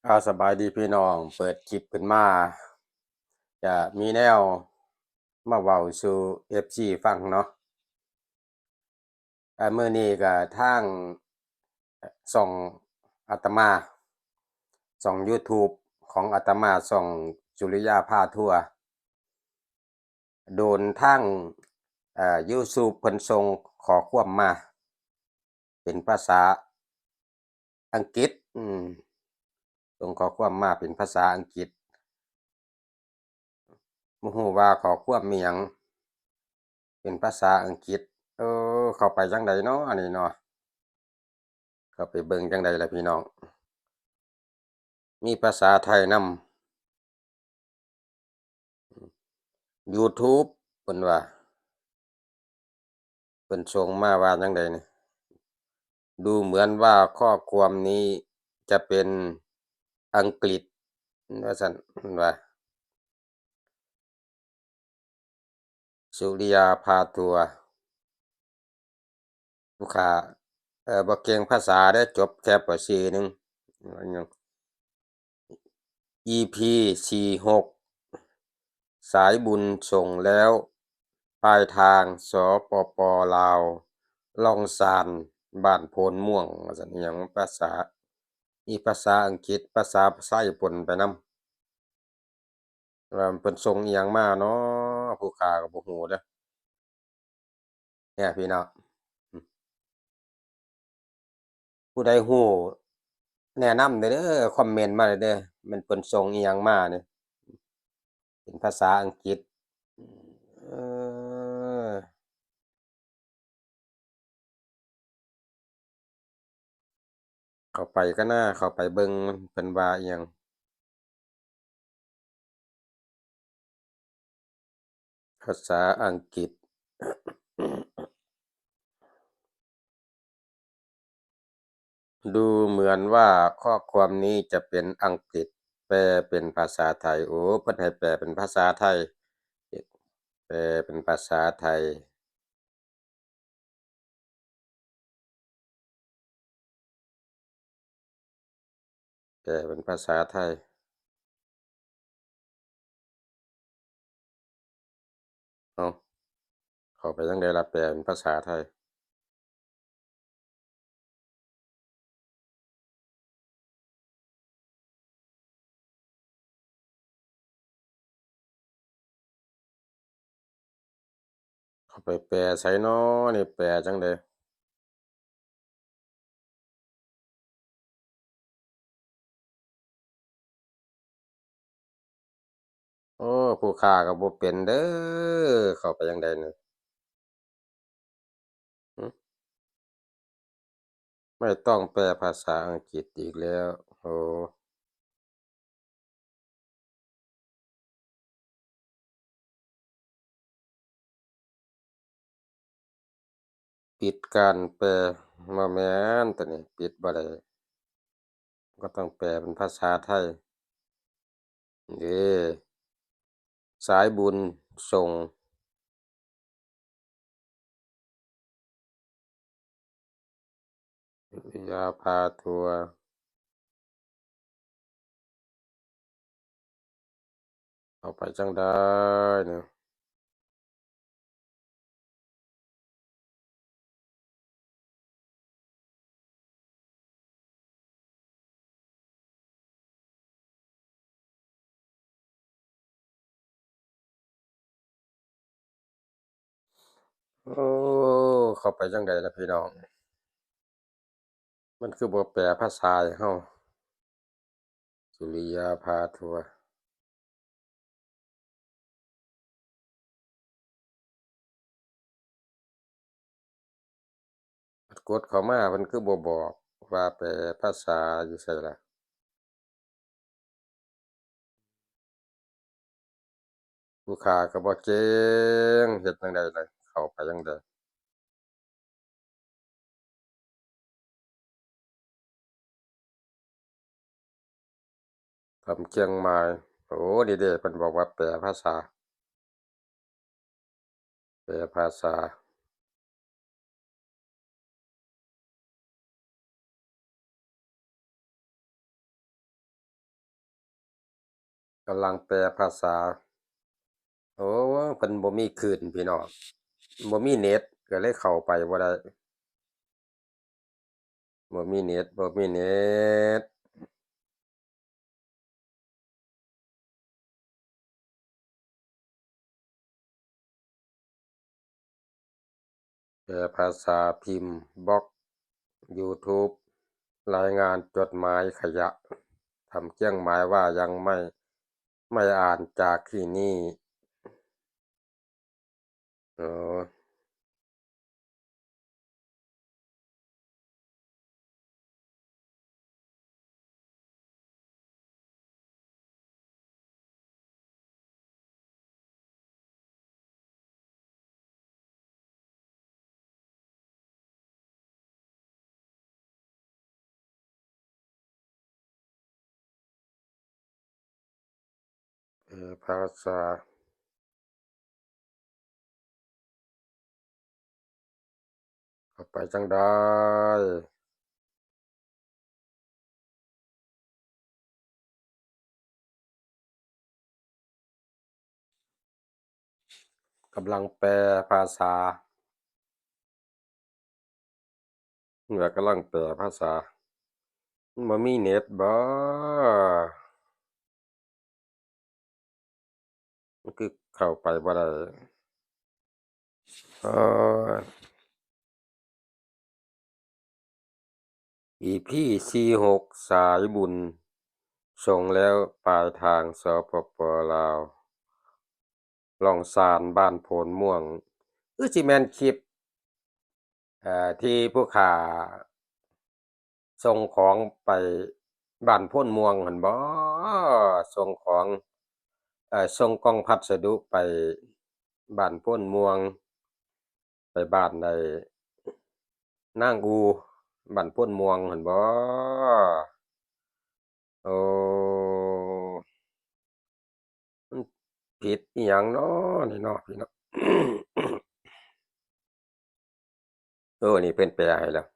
ອາ ສະບາຍດີພີ່ນ້ອງ, ເປີດຄລິບຂຶ້ນມາ ຈະມີແນວມາເວົ້າສູ່ເອັຟຊີຟັງເນາະ. ອາ ມື້ນີ້ກະທາງ ອາ ຊ່ອງອາດຕະມາ ຊ່ອງຢູທູບຂອງອາດຕະມາ ຊ່ອງສຸລິຍາພາທົວ ໂດນທາງ ເອີ ຢູທູບເພິ່ນສົ່ງຂໍ້ຄວາມມາເປັນພາສາອັງກິດ ອືມ ສົ່ງຂໍ້ຄວາມມາເປັນພາສາອັງກິດ. ບໍ່ຮູ້ວ່າຂໍ້ຄວາມອີ່ຫຍັງ ເປັນພາສາອັງກິດ. ເອີ ເຂົ້າໄປຈັ່ງໃດເນາະ ອັນນີ້ເນາະ? ເຂົ້າໄປເບິ່ງຈັ່ງໃດລະພີ່ນ້ອງ? ມີພາສາໄທນຳ. ຢູທູບ ເພິ່ນວ່າ ເພິ່ນສົ່ງມາວ່າຈັ່ງໃດນີ້? ດູເໝືອນວ່າຂໍ້ຄວາມນີ້ຈະເປັນອັງກິດ ວ່າຊັ້ນ ເພິ່ນວ່າ. ສຸລິຍາພາທົວ ລູກຄ້າ ເອີ ບໍ່ເກັ່ງພາສາເດ້ ຈົບແຄ່ ປໍສີ່ໜຶ່ງ ອີພີສີ່ຫົກ ສາຍບຸນສົ່ງແລ້ວ ປາຍທາງ ສປປ ລາວ ລ່ອງຊານ ບ້ານໂພນມ່ວງ ວ່າຊັ້ນ. ອີ່ຫຍັງພາສາ ມີພາສາອັງກິດ ພາສາໄທປົນໄປນຳ. ວ່າເພິ່ນສົ່ງອີ່ຫຍັງມາເນາະ ຜູ້ຂ້າກໍບໍ່ຮູ້ເດີ້ ແນ່ພີ່ນ້ອງ. ຜູ້ໃດຮູ້ແນະນຳແດ່ເດີ້ ຄອມເມັນມາເດີ້ ແມ່ນເພິ່ນສົ່ງອີ່ຫຍັງມານີ້ ເປັນພາສາອັງກິດ. ເອີ ເຂົ້າໄປກັນນະ ເຂົ້າໄປເບິ່ງເພິ່ນວ່າອີ່ຫຍັງ. ພາສາອັງກິດ. ດູເໝືອນວ່າຂໍ້ຄວາມນີ້ຈະເປັນອັງກິດ ແປເປັນພາສາໄທ. ໂອ້ ເພິ່ນໃຫ້ແປເປັນພາສາໄທ ແປເປັນພາສາໄທ. ແປເປັນພາສາໄທ. ເອົ້າ ເຂົ້າໄປຈັ່ງໃດລະ ແປເປັນພາສາໄທ? ເຂົ້າໄປແປໃສນໍ ນີ້ແປຈັ່ງໃດ? ໂອ້ ຜູ້ຂ້າກໍບໍ່ເປັນເດີ້ ເຂົ້າໄປຈັ່ງໃດນີ້? ຫຶ? ໄມ່ຕ້ອງແປພາສາອັງກິດອີກແລ້ວ. ໂອ້ ປິດການແປ. ບໍ່ແມ່ນ ໂຕນີ້ປິດບໍ່ໄດ້ ກໍຕ້ອງແປເປັນພາສາໄທເດ້. ສາຍບຸນສົ່ງ ຍາພາທົວ ເຂົ້າໄປຈັ່ງໃດນີ້? ໂອ້ ເຂົ້າໄປຈັ່ງໃດລະພີ່ນ້ອງ? ມັນຄືບໍ່ແປພາສາໃຫ້ເຮົາ? ສຸລິຍາພາທົວ. ກົດເຂົ້າມາ ເພິ່ນຄືບໍ່ບອກວ່າແປພາສາຢູ່ໃສລະ? ລູກຄ້າກໍບໍ່ເກັ່ງ ເຮັດຈັ່ງໃດລະ ເຂົ້າໄປຈັ່ງໃດ? ຄຳຄຽງໝາຍ. ໂອ້ ນີ້ເດ້ ເພິ່ນບອກວ່າແປພາສາ ແປພາສາ. ກຳລັງແປພາສາ. ໂອ້ ເພິ່ນບໍ່ມີຄື້ນພີ່ນ້ອງ, ບໍ່ມີເນັດ ກໍເລີຍເຂົ້າໄປບໍ່ໄດ້. ບໍ່ມີເນັດ ບໍ່ມີເນັດ. ແປພາສາພິມ, ບລັອກ, ຢູທູບ, ລາຍງານຈົດໝາຍຂະຫຍະ, ທຳຄຽງໝາຍວ່າຍັງໄມ່ ໄມ່ອ່ານຈາກທີ່ນີ້. ເອີ ເອີ ພາສາ ເຂົ້າໄປຈັ່ງໃດ? ກຳລັງແປພາສາ. ເມື່ອກຳລັງແປພາສາ ມັນບໍ່ມີເນັດບໍ? ມັນຄືເຂົ້າໄປບໍ່ໄດ້? ເອີ ອີພີສີ່ສິບຫົກ ສາຍບຸນ ສົ່ງແລ້ວປາຍທາງ ສປປ ລາວ ລ່ອງຊານ ບ້ານໂພນມ່ວງ. ຄືຊິແມ່ນຄລິບ ເອີ ທີ່ຜູ້ຂ້າສົ່ງຂອງໄປບ້ານໂພນມ່ວງຫັ້ນບໍ? ສົ່ງຂອງ ເອີ ສົ່ງກ່ອງພັດສະດຸໄປບ້ານໂພນມ່ວງ ໄປບ້ານໄອ້ນາງອູ ບ້ານໂພນມ່ວງຫັ້ນບໍ? ໂອ້ ມັນຜິດອີ່ຫຍັງນໍນີ້ນໍ ພີ່ນ້ອງ? ເອີ ນີ້ເພິ່ນແປໃຫ້ແລ້ວ.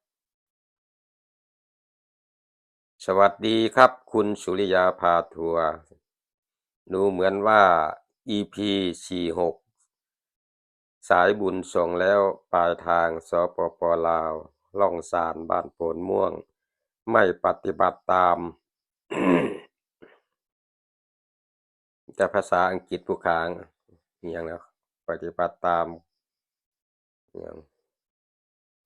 ສະຫວັດດີຄັບ ຄຸນສຸລິຍາພາທົວ. ດູເໝືອນວ່າ ອີພີສີ່ສິບຫົກ ສາຍບຸນສົ່ງແລ້ວປາຍທາງ ສປປ ລາວ ລ່ອງຊານ ບ້ານໂພນມ່ວງ ໄມ່ປະຕິບັດຕາມ. ແຕ່ພາສາອັງກິດຜູ້ຄ້າງອີ່ຫຍັງແລ້ວ ປະຕິບັດຕາມອີ່ຫຍັງ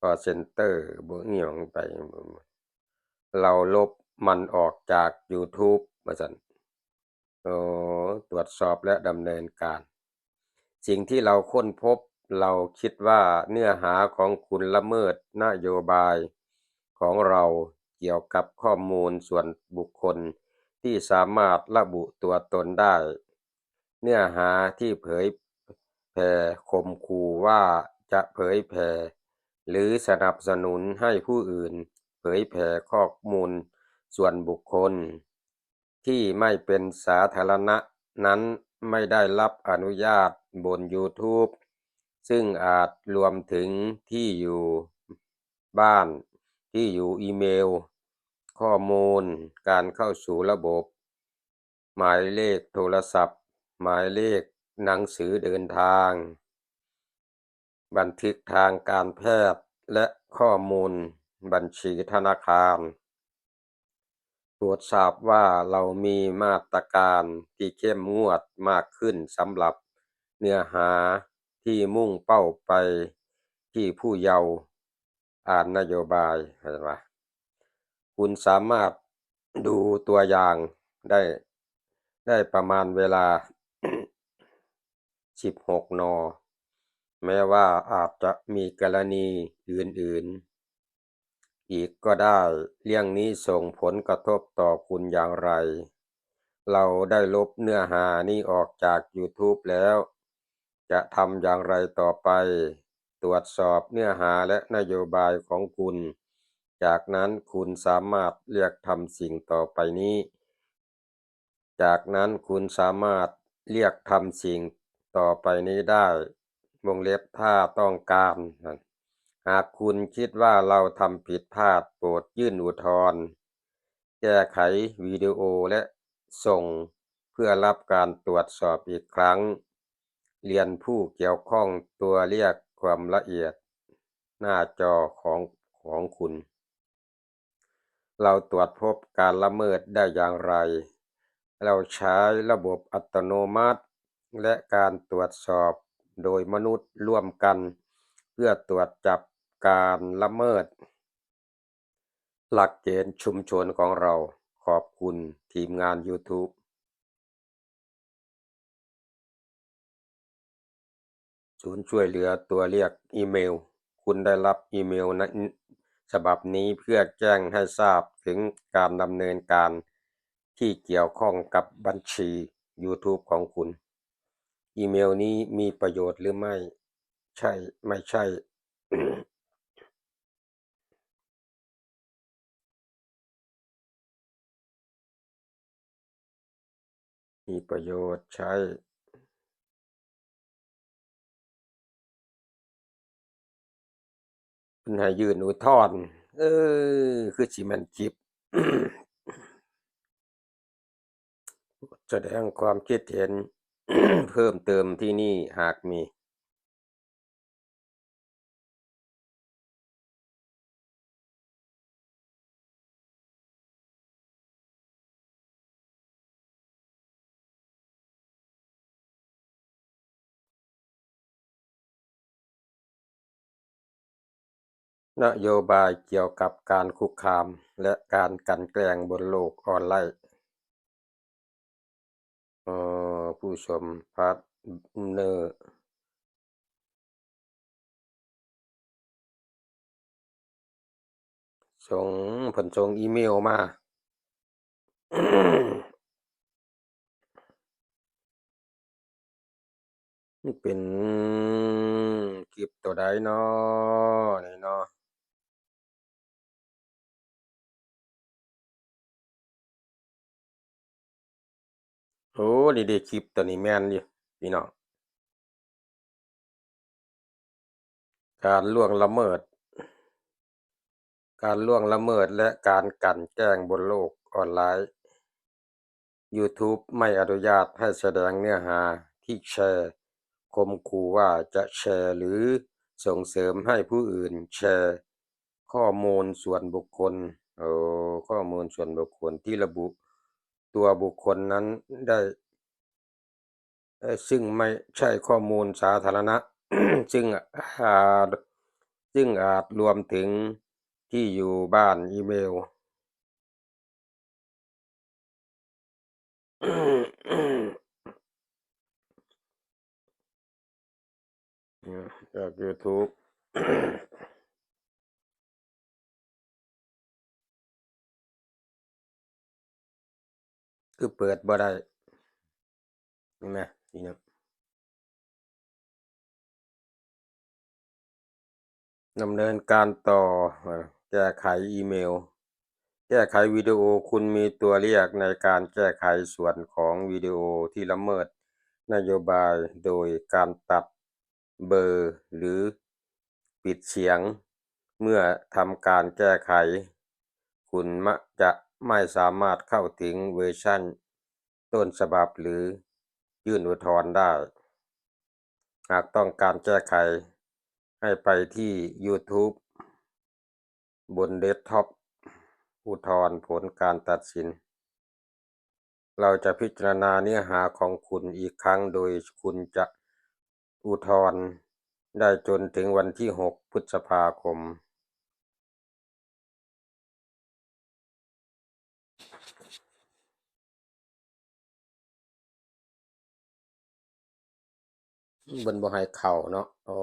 ຄໍເຊັນເຕີ ບໍ່ອີ່ຫຍັງໄປ ເຮົາລົບມັນອອກຈາກຢູທູບ ວ່າຊັ້ນ. ໂອ້ ຕວດສອບ ແລະ ດຳເນີນການ. ສິ່ງທີ່ເຮົາຄົ້ນພົບ, ເຮົາຄິດວ່າເນື້ອຫາຂອງຄຸນລະເມີດນະໂຍບາຍຂອງເຮົາກ່ຽວກັບຂໍ້ມູນສ່ວນບຸກຄົນທີ່ສາມາດລະບຸຕົວຕົນໄດ້. ເນື້ອຫາທີ່ເຜີຍແຜ່ຂົ່ມຂູ່ວ່າຈະເຜີຍແຜ່ ຫຼື ສະໜັບສະໜູນໃຫ້ຜູ້ອື່ນເຜີຍແຜ່ຂໍ້ມູນສ່ວນບຸກຄົນ ທີ່ໄມ່ເປັນສາທາລະນະນັ້ນ ໄມ່ໄດ້ຮັບອະນຸຍາດບົນຢູທູບ, ຊຶ່ງອາດລວມເຖິງທີ່ຢູ່ບ້ານ, ທີ່ຢູ່ອີເມວ, ຂໍ້ມູນການເຂົ້າສູ່ລະບົບ, ໝາຍເລກໂທລະສັບ, ໝາຍເລກໜັງສືເດີນທາງ, ບັນທຶກທາງການແພດ ແລະ ຂໍ້ມູນບັນຊີທະນາຄານ. ໂປດຊາບວ່າເຮົາມີມາດຕະການທີ່ເຂັ້ມງວດມາກຂຶ້ນສຳລັບເນື້ອຫາທີ່ມຸ່ງເປົ້າໄປທີ່ຜູ້ເຍົາ. ອ່ານນະໂຍບາຍ ເຫັນວ່າ ຄຸນສາມາດດູຕົວຢ່າງໄດ້ ໄດ້ປະມານເວລາສິບຫົກ ນ. ແມ້ວ່າອາດຈະມີກໍລະນີອື່ນໆອີກກໍໄດ້, ເລື່ອງນີ້ສົ່ງຜົນກະທົບຕໍ່ຄຸນຢ່າງໃດ? ເຮົາໄດ້ລົບເນື້ອຫານີ້ອອກຈາກຢູທູບແລ້ວ ຈະທຳຢ່າງໃດຕໍ່ໄປ? ຕວດສອບເນື້ອຫາ ແລະ ນະໂຍບາຍຂອງຄຸນ. ຈາກນັ້ນຄຸນສາມາດເລືອກທຳສິ່ງຕໍ່ໄປນີ້. ຈາກນັ້ນຄຸນສາມາດເລືອກທຳສິ່ງຕໍ່ໄປນີ້ໄດ້ ວົງເລັບ ຖ້າຕ້ອງການ. ຫາກຄຸນຄິດວ່າເຮົາທຳຜິດພາດ, ໂປດຍື່ນອຸທອນ, ແກ້ໄຂວິດີໂອ ແລະ ສົ່ງ ເພື່ອຮັບການຕວດສອບອີກຄັ້ງ. ລຽນຜູ້ກ່ຽວຂ້ອງຕົວະລຽກຄວາມລະອຽດໜ້າຈໍຂອງ ຂອງຄຸນ. ເຮົາຕວດພົບການລະເມີດໄດ້ຢ່າງໄລ? ເຮົາໃຊ້ລະບົບອັດຕະໂນມັດ ແລະ ການຕວດສອບໂດຍມະນຸດຮ່ວມກັນ ເພື່ອຕວດຈັບການລະເມີດ. ຫຼັກເກນຊຸມຊົນຂອງເຮົາ. ຂອບຄຸນທີມງານ YouTube ສູນຊ່ວຍເຫຼືອຕົວະລຽກອີເມວ. ຄຸນໄດ້ຮັບອີເມວໃນ ສະບັບນີ້ເພື່ອແຈ້ງໃຫ້ຊາບເຖິງການດຳເນີນການທີ່ກ່ຽວຂ້ອງກັບບັນຊີ YouTube ຂອງຄຸນ. ອີເມວນີ້ມີປະໂຫຍດຫຼືໄມ່? ໃຊ່ ໄມ່ໃຊ່. ມີປະໂຫຍດໃຊ້. ເພິ່ນໃຫ້ຍື່ນອຸທອນ. ເອີ ຄືຊິແມ່ນຄລິບ. ສະແດງຄວາມຄິດເຫັນເພີ່ມເຕີມທີ່ນີ້ຫາກມີ. ນະໂຍບາຍກ່ຽວກັບການຄຸກຄາມ ແລະ ການກັ່ນແກລ້ງບົນໂລກອອນລາຍ. ເອີ ຜູ້ຊົມພາດເນີ ສົ່ງ ເພິ່ນສົ່ງອີເມວມາ. ມັນເປັນຄລິບໂຕໃດນໍ ນີ້ນໍ? ໂອ້ ນີ້ເດ້ ຄລິບໂຕນີ້ແມ່ນຢູ່ພີ່ນ້ອງ. ການລ່ວງລະເມີດ ການລ່ວງລະເມີດ ແລະ ການກັ່ນແກລ້ງບົນໂລກອອນລາຍ. YouTube ໄມ່ອະນຸຍາດໃຫ້ສະແດງເນື້ອຫາທີ່ແຊ, ຂົ່ມຂູ່ວ່າຈະແຊ ຫຼື ສົ່ງເສີມໃຫ້ຜູ້ອື່ນແຊຂໍ້ມູນສ່ວນບຸກຄົນ, ໂອ້ ຂໍ້ມູນສ່ວນບຸກຄົນທີ່ລະບຸຕົວບຸກຄົນນັ້ນໄດ້ ເອີ ຊຶ່ງໄມ່ໃຊ່ຂໍ້ມູນສາທາລະນະ ຊຶ່ງ ອາ ຊຶ່ງອາດລວມເຖິງທີ່ຢູ່ບ້ານ, ອີເມວ. ຈາກ YouTube ຄືເປີດບໍ່ໄດ້ ເຫັນໄໝ ພີ່ນ້ອງ? ດຳເນີນການຕໍ່ ເອີ ແກ້ໄຂອີເມວ. ແກ້ໄຂວິດີໂອ. ຄຸນມີຕົວເລືອກໃນການແກ້ໄຂສ່ວນຂອງວິດີໂອທີ່ລະເມີດນະໂຍບາຍໂດຍການຕັດ ເບີ ຫຼື ປິດສຽງ. ເມື່ອທຳການແກ້ໄຂ, ຄຸນມະ ຈະໄມ່ສາມາດເຂົ້າເຖິງເວີຊັນຕົ້ນສະບັບ ຫຼື ຍື່ນອຸທອນໄດ້. ຫາກຕ້ອງການແກ້ໄຂ, ໃຫ້ໄປທີ່ YouTube ບົນເດັສທັອບ ອຸທອນຜົນການຕັດສິນ. ເຮົາຈະພິຈາລະນາເນື້ອຫາຂອງຄຸນອີກຄັ້ງ, ໂດຍຄຸນຈະອຸທອນໄດ້ຈົນເຖິງວັນທີຫົກ ພຶດສະພາຄົມ. ເພິ່ນບໍ່ໃຫ້ເຂົ້າເນາະ. ໂອ້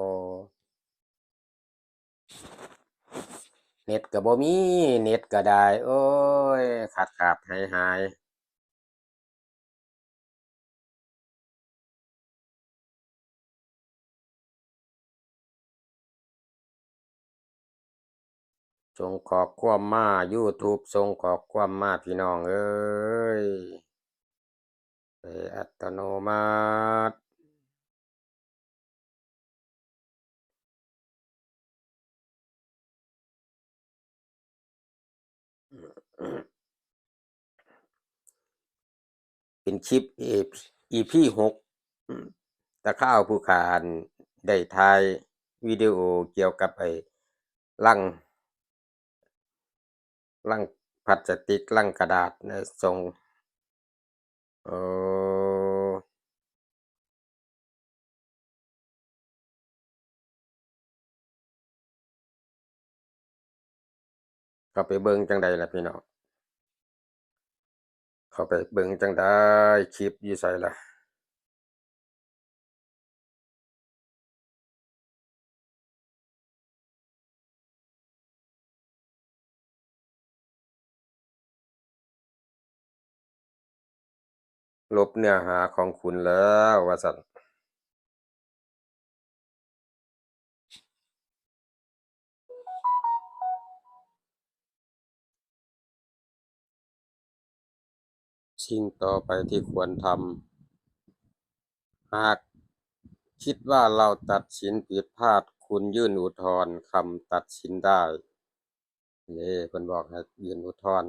ເນັດກໍບໍ່ມີ, ເນັດກໍໄດ້, ໂອ້ຍ ຂາດໆຫາຍໆ. ສົ່ງຂໍ້ຄວາມມາ YouTube ສົ່ງຂໍ້ຄວາມມາ ພີ່ນ້ອງເອີຍ. ເອີ ອັດຕະໂນມັດ. ອືມ ເປັນຄລິບ ເອ ອີພີຫົກ ອາ ຕາຄາວຜູ້ຂ້າໄດ້ຖ່າຍວິດີໂອກ່ຽວກັບໄອ້ລັງ ລັງພລາສຕິກ ລັງກະດາດ ແລະ ສົ່ງ ເອີ ເຂົ້າໄປເບິ່ງຈັ່ງໃດລະພີ່ນ້ອງ? ເຂົ້າໄປເບິ່ງຈັ່ງໃດ? ຄລິບຢູ່ໃສລະ? ລົບເນື້ອຫາຂອງຄຸນແລ້ວວ່າຊັ້ນ. ສິ່ງຕໍ່ໄປທີ່ຄວນທຳ, ຫາກຄິດວ່າເຮົາຕັດສິນຜິດພາດ, ຄຸນຍື່ນອຸທອນຄຳຕັດສິນໄດ້. ເດ້ ເພິ່ນບອກໃຫ້ຍື່ນອຸທອນ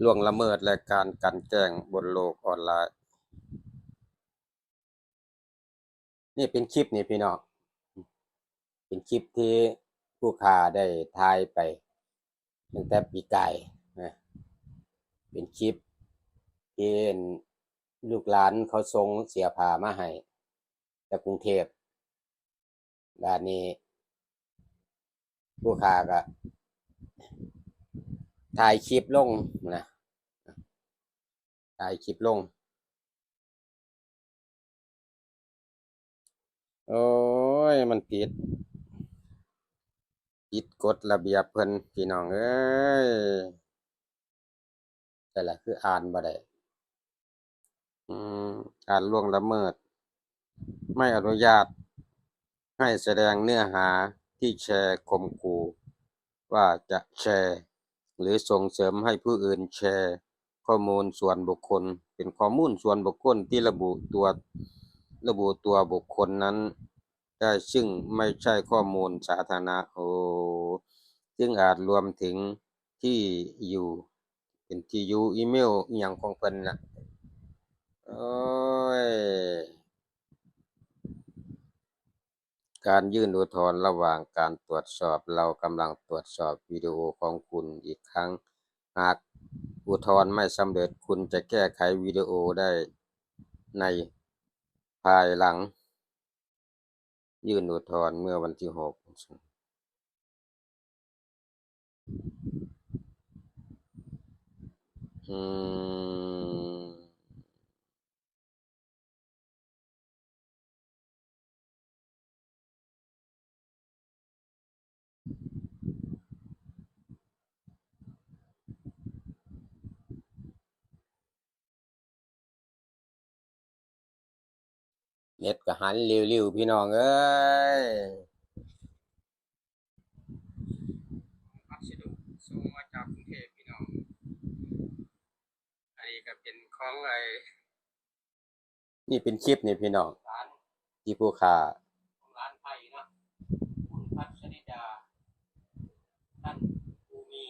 ລ່ວງລະເມີດ ແລະ ການກັ່ນແກ້ງບົນໂລກອອນລາຍ. ນີ້ເປັນຄລິບນີ້ພີ່ນ້ອງ, ເປັນຄລິບທີ່ຜູ້ຂ້າໄດ້ຖ່າຍໄປຕັ້ງແຕ່ປີກາຍນະ, ເປັນຄລິບທີ່ລູກຫຼານເຂົາສົ່ງເສື້ອຜ້າມາໃຫ້ຈາກກຸງເທບ. ບາດນີ້ຜູ້ຂ້າກໍຖ່າຍຄລິບລົງນະ, ຖ່າຍຄລິບລົງ. ໂອ້ຍ ມັນຜິດ, ຜິດກົດລະບຽບເພິ່ນ ພີ່ນ້ອງເອີຍ. ແຕ່ລະຄືອ່ານບໍ່ໄດ້. ອືມ ການລ່ວງລະເມີດ, ໄມ່ອະນຸຍາດໃຫ້ສະແດງເນື້ອຫາທີ່ແຊຂົ່ມຂູ່ວ່າຈະແຊ ຫຼື ສົ່ງເສີມໃຫ້ຜູ້ອື່ນແຊຂໍ້ມູນສ່ວນບຸກຄົນ, ເປັນຂໍ້ມູນສ່ວນບຸກຄົນທີ່ລະບຸຕົວ, ລະບຸຕົວບຸກຄົນນັ້ນ ໄດ້ ຊຶ່ງໄມ່ໃຊ່ຂໍ້ມູນສາທາລະນະ. ໂອ້ ຊຶ່ງອາດລວມເຖິງທີ່ຢູ່, ເປັນທີ່ຢູ່ອີເມວອີ່ຫຍັງຂອງເພິ່ນລະ. ໂອ້ຍ ການຍື່ນອຸທອນລະຫວ່າງການຕວດສອບ, ເຮົາກຳລັງຕວດສອບວິດີໂອຂອງຄຸນອີກຄັ້ງ. ຫາກອຸທອນໄມ່ສຳເລັດ, ຄຸນຈະແກ້ໄຂວິດີໂອໄດ້ໃນພາຍຫຼັງ. ຍື່ນອຸທອນເມື່ອວັນທີຫົກ ອືມ. ເນັດກໍຫັນລິວໆ ພີ່ນ້ອງເອີຍ. ພັດສະດຸສົ່ງມາຈາກກຸງເທບ ພີ່ນ້ອງ. ອັນນີ້ກໍເປັນຂອງໄອ້ ນີ້ເປັນຄລິບນີ້ພີ່ນ້ອງ ທີ່ຜູ້ຂ້າ ຂອງຫຼານໄພເນາະ ຄຸນພັດສະລິດາ ຕັນພູມີ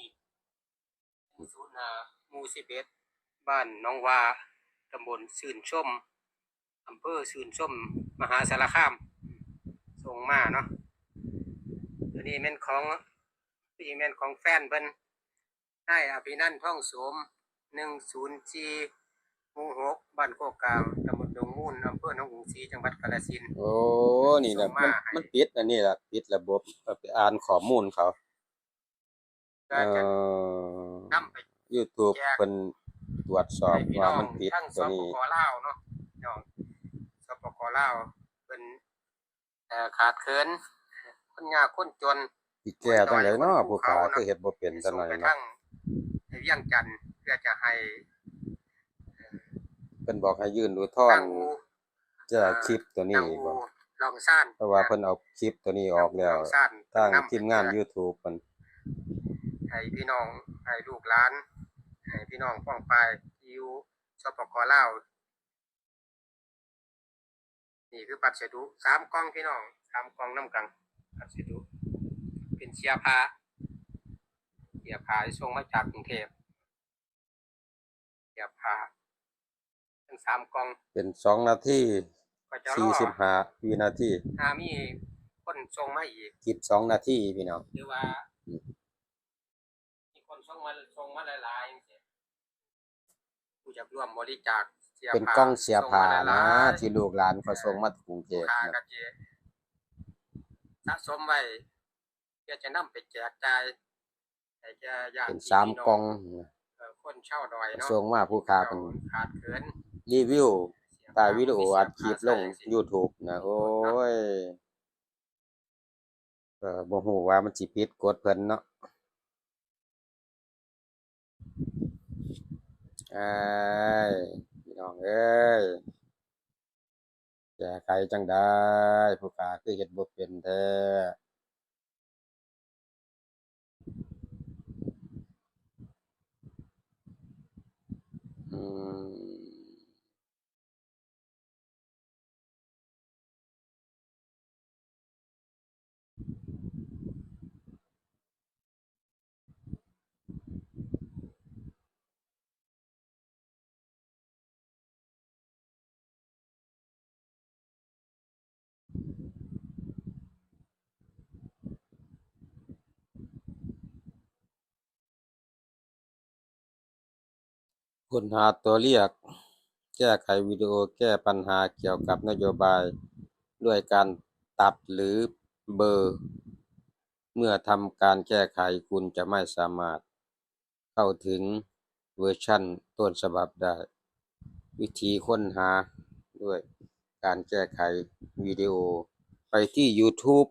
ໜຶ່ງສູນຫ້າ ໝູ່ສິບເອັດ ບ້ານໜອງຫວ້າ ຕຳບົນຊື່ນຊົມ ອຳເພີຊື່ນຊົມ ມະຫາສາລະຄາມ ສົ່ງມາເນາະ. ໂຕນີ້ແມ່ນຂອງ ໂຕນີ້ແມ່ນຂອງແຟນເພິ່ນ ນາຍອະພິນັນ ທອງໂສມ ໜຶ່ງສູນສີ່ ໝູ່ຫົກ ບ້ານໂຄກກາງ ຕຳບົນດົງມູນ ອຳເພີໜອງອຸງສີ ຈັງຫວັດກາລະສິນ. ໂອ້ ນີ້ແຫຼະ ມັນ ມັນປິດອັນນີ້ລະ ປິດລະບົບ ໄປອ່ານຂໍ້ມູນເຂົາ ກໍຈະ ເອີ ນຳໄປ YouTube ເພິ່ນຕວດສອບວ່າມັນຜິດຕົວນີ້ ໃຫ້ພີ່ນ້ອງທາງ ສປປ ລາວເນາະ ພີ່ນ້ອງ ສປປ ລາວ ເພິ່ນ ເອີ ຂາດເຂີນ ຄົນຍາກຄົນຈົນ ຊິແກ້ຈັ່ງໃດເນາະ ຜູ້ຂ້າຄືເຮັດບໍ່ເປັນຈັກໜ້ອຍເນາະ ໄປທາງວຽງຈັນ ເພື່ອຈະໃຫ້ ເພິ່ນບອກໃຫ້ຍື່ນອຸທອນ ຈາກຄລິບຕົວນີ້ບໍ ເພາະວ່າເພິ່ນເອົາຄລິບຕົວນີ້ອອກແລ້ວ ທາງທີມງານຢູທູບເພິ່ນ ໃຫ້ພີ່ນ້ອງ ໃຫ້ລູກຫຼານ ໃຫ້ພີ່ນ້ອງປ້ອງປາຍທີ່ຢູ່ ສປປ ລາວ. ນີ້ຄືພັດສະດຸສາມກ່ອງພີ່ນ້ອງ ສາມກ່ອງນຳກັນ ພັດສະດຸ ເປັນເສື້ອຜ້າ ເສື້ອຜ້າທີ່ສົ່ງມາຈາກກຸງເທບ. ສຽຜ້າ ທັງສາມກ່ອງ ເປັນສອງນາທີ ຂ້ອຍຈະລໍ ສີ່ສິບຫ້າວິນາທີ ຖ້າມີຄົນສົ່ງມາອີກ ສິບສອງນາທີພີ່ນ້ອງ ຫຼືວ່າ ອືມ ມີຄົນສົ່ງມາ ສົ່ງມາຫຼາຍໆ ຈັ່ງຊີ້ ຜູ້ຢາກຮ່ວມບໍລິຈາກເສື້ອ ເປັນກ່ອງເສື້ອຜ້ານະ ທີ່ລູກຫຼານເຂົາສົ່ງມາຈາກກຸງເທບ ລູກຄ້າກໍຈະສະສົມໄວ້ ເພື່ອຈະນຳໄປແຈກຈ່າຍໃຫ້ແກ່ຍາດຕິພີ່ນ້ອງ ເປັນສາມກ່ອງ ເອີ ຄົນຊາວດອຍເນາະ ສົ່ງມາ ຜູ້ຄ້າເພິ່ນຂາດເຂີນ ຣີວິວ ຖ່າຍວິດີໂອ ອັດຄລິບລົງຢູທູບນະ ໂອ້ຍ ກໍບໍ່ຮູ້ວ່າມັນຊິຜິດກົດເພິ່ນເນາະ. ອ້າຍ ພີ່ນ້ອງເອີຍ ແກ້ໄຂຈັ່ງໃດ ຜູ້ຂ້າຄືເຮັດບໍ່ເປັນແທ້. ອືມ. ຄົ້ນຫາຕົວລຽກແກ້ໄຂວິດີໂອແກ້ບັນຫາກ່ຽວກັບນະໂຍບາຍດ້ວຍການຕັດ ຫຼື ເບີ. ເມື່ອທຳການແກ້ໄຂ, ຄຸນຈະໄມ່ສາມາດເຂົ້າເຖິງເວີຊັນຕົ້ນສະບັບໄດ້. ວິທີຄົ້ນຫາດ້ວຍການແກ້ໄຂວິດີໂອ, ໄປທີ່ຢູທູບ.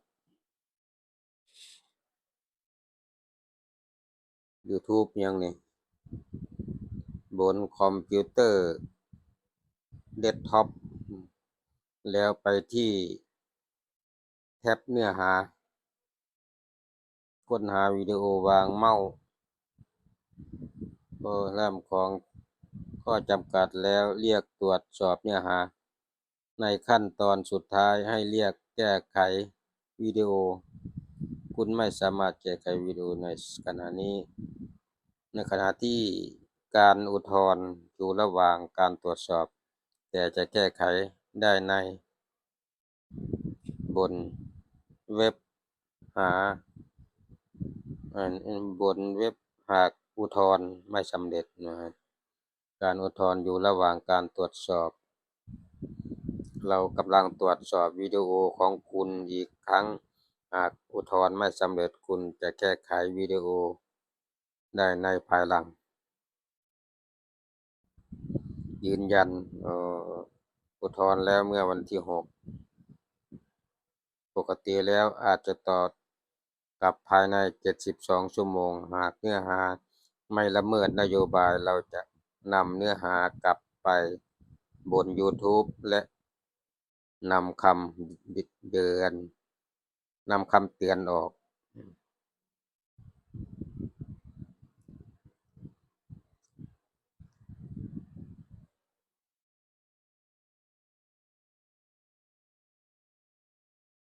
ຢູທູບຫຍັງນີ້ ບົນຄອມພິວເຕີເດັສທັອບ ແລ້ວໄປທີ່ແທັບເນື້ອຫາ ຄົ້ນຫາວິດີໂອວາງເມົາ ໂອ້ ເລີ່ມຂອງຂໍ້ຈຳກັດແລ້ວ ລຽກຕວດສອບເນື້ອຫາ. ໃນຂັ້ນຕອນສຸດທ້າຍໃຫ້ລຽກແກ້ໄຂວິດີໂອ. ຄຸນໄມ່ສາມາດແກ້ໄຂວິດີໂອໃນຂະນະນີ້ ໃນຂະນະທີ່ການອຸດທອນຢູ່ລະຫວ່າງການຕວດສອບ, ແຕ່ຈະແກ້ໄຂໄດ້ໃນບົນເວັບຫາ, ອັນ ບົນເວັບຫາກອຸດທອນໄມ່ສຳເລັດນະ. ການອຸດທອນຢູ່ລະຫວ່າງການຕວດສອບ. ເຮົາກຳລັງຕວດສອບວິດີໂອຂອງຄຸນອີກຄັ້ງ. ຫາກອຸດທອນໄມ່ສຳເລັດ, ຄຸນຈະແກ້ໄຂວິດີໂອໄດ້ໃນພາຍຫຼັງ. ຢືນຢັນ ເອີ ອຸດທອນແລ້ວເມື່ອວັນທີຫົກ. ປົກກະຕິແລ້ວອາດຈະຕອບກັບພາຍໃນເຈັດສິບສອງຊົ່ວໂມງ. ຫາກເນື້ອຫາໄມ່ລະເມີດນະໂຍບາຍ, ເຮົາຈະນຳເນື້ອຫາກັບໄປບົນຢູທູບ ແລະ ນຳຄຳເຕືອນ, ນຳຄຳເຕືອນອອກ.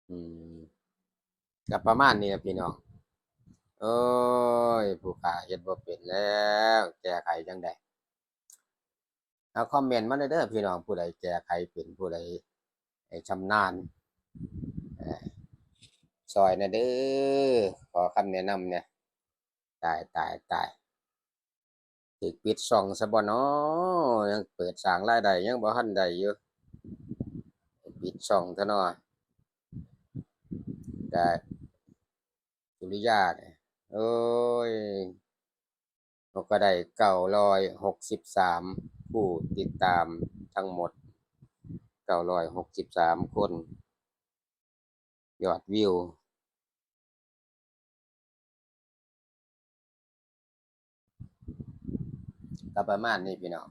ອືມ ກໍປະມານນີ້ລະພີ່ນ້ອງ. ໂອ້ຍ ຜູ້ຂ້າເຮັດບໍ່ເປັນແລ້ວ ແກ້ໄຂຈັ່ງໃດ? ເອົາຄອມເມັນມາແດ່ເດີພີ່ນ້ອງ, ຜູ້ໃດແກ້ໄຂເປັນ, ຜູ້ໃດຊຳນານ ເອີ ຊ່ອຍແດ່ເດີ, ຂໍຄຳແນະນຳແດ່. ຕາຍ ຕາຍ ຕາຍ. ຖືກປິດຊ່ອງຊະບໍ່ນໍ? ຍັງເປີດສ້າງລາຍໄດ້ຍັງບໍ່ທັນໄດ້ຢູ່. ປິດຊ່ອງຊະນໍ. ກະ ສຸລິຍານີ້ ໂອ້ຍ ເຮົາກໍໄດ້ເກົ້າຮ້ອຍຫົກສິບສາມຜູ້ຕິດຕາມທັງໝົດ ເກົ້າຮ້ອຍຫົກສິບສາມຄົນ. ຍອດວິວ ກໍປະມານນີ້ພີ່ນ້ອງ.